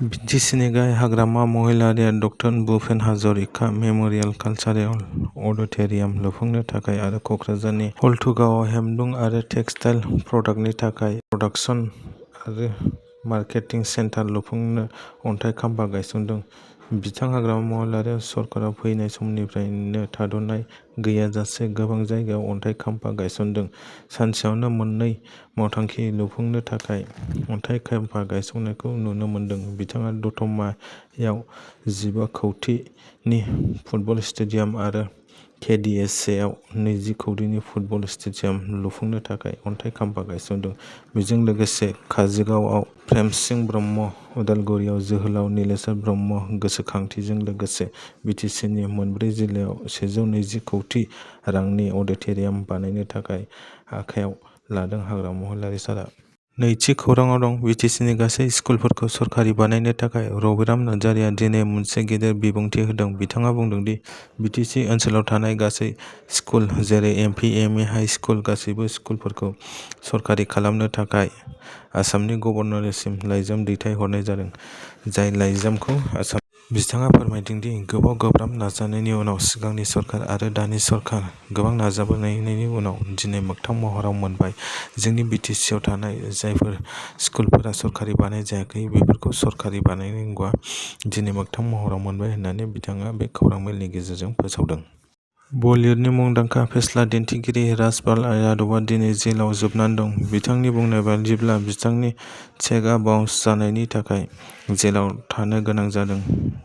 बिटिसिनि गाहाय हाग्रामा महिलारिआ doctor Bhupen Hazarika memorial cultural auditorium लुफुंनो थाखाय आरो क'क्राझारनि हल्टुगावआव हेन्डलुम आरो टेक्सटाइल प्रडाक्टनि थाखाय प्रडाक्शन आरो मार्केटिं सेन्टार लुफुंनो अन्थाइ खाम्फा गायसनदों। बिथां हाग्रामा महिलारि सरकारा फैनाय समनिफ्रायनो थाद'नाय गैयाजासे गोबां जायगायाव अन्थाइ खाम्फा गायसनदों। सानसेयावनो मोननै मावथांखि लुफुंनो थाखाय अन्थाइ खाम्फा गायसननायखौ नुनो मोन्दों। बिथाङा दतमायाव 15 कौटिनि फुटबल स्टेडियाम आरो केडिएचएआव 20 कौटिनि फुटबल स्टेडियाम लुफुंनो थाखाय अन्थाइ खाम्फा गायसनदों। बेजों लोगोसे काजोलगावआव प्रेमसिं ब्रह्म, उदालगुरियाव जोहोलाव नीलेश्वर ब्रह्म गोसोखांथिजों लोगोसे बिटिसिनि मोनब्रै जिल्लायाव 120 कौटि रांनि अडिट'रियाम बानायनो थाखाय आखायाव लादों हाग्रामा महिलारि सारा। नैथि खौरांआव दं। बिटिसिनि गासै स्कुलफोरखौ सरकारि बानायनो थाखाय रबिराम नार्जारिया दिनै मोनसे गेदेर बिबुंथि होदों। बिथाङा बुंदों दि बिटिसि ओनसोलाव थानाय गासै स्कुल जेरै एमपि, एमइ, हाइ स्कुल गासैबो स्कुलफोरखौ सरकारि खालामनो थाखाय आसामनि गभर्नरसिम लाइजाम दैथायहरनाय जादों। जाय लाइजामखौ आसाम बिथाङा फोरमायदों दि गोबाव गोब्राब नाजानायनि उनाव सिगांनि सरकार आरो दानि सरकार गोबां नाजाबोनायनि उनाव दिनै मोगथां महराव मोनबाय। जोंनि बिटिसिआव थानाय जायफोर स्कुलफोरा सरकारि बानाय जायाखै बेफोरखौ सरकारि बानायनांगौआ दिनै मोगथां महराव मोनबाय होननानै बिथाङा बे खौरां मेलनि गेजेरजों फोसावदों। बलिउडनि मुंदांखा फेस्ला दिन्थिगिरि राजपाल यादवआ दिनै जेलाव जोबनानै दं। बिथांनि बुंनाय बायदिब्ला बिथांनि चेकआ बाउन्स जानायनि थाखाय जेलाव थानो गोनां जादों।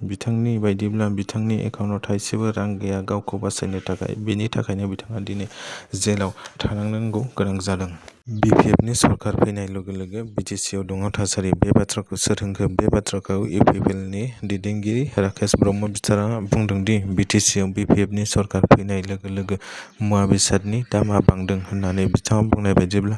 बिथांनि बायदिब्ला बिथांनि एकाउन्टाव थाइसेबो रां गैया गावखौ बासायनो थाखाय। बेनि थाखायनो बिथाङा दिनै जेलाव थानांगौ गोनां जादों। बिपिएफनि सरकार फैनाय लोगो लोगो बिटिसिआव दुङाव थासारि। बे बाथ्राखौ सोर होनखो? बे बाथ्राखौ इउपिपिएलनि दैदेनगिरि राकेश ब्रह्म बिथाङा बुंदों दि बिटिसिआव बिपिएफनि सरकार फैनाय लोगो लोगो मुवा बेसादनि दामआ बांदों होननानै। बिथाङा बुंनाय बायदिब्ला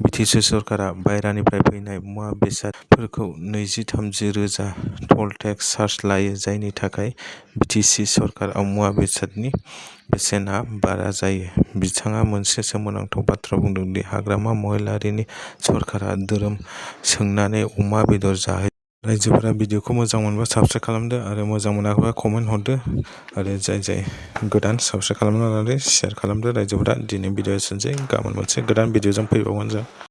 बिटिसि सरकारा बायह्रानिफ्राय फैनाय मुवा बेसादफोरखौ 20-30 रोजा टल टेक्स चार्ज लायो जायनि थाखाय बिटिसि सरकाराव मुवा बेसादनि बेसेना बारा जायो। बिथाङा मोनसे सोमोनांथाव बाथ्रा बुंदों दि हाग्रामा महिलारिनि सरकारा धोरोम सोंनानै अमा बेदर जाहोयो। रायजोफोरा भिडिअखौ मोजां मोनबा साबस्क्राइब खालामदो आरो मोजां मोनाखैबा कमेन्ट हरदो आरो जाय गोदान साबस्क्राइब खालामना लादो शेयार खालामदो रायजोफोरा। दिनै भिडिअ एसेनोसै। गाबोन मोनसे गोदान भिडिअजों फैबावगोन जों।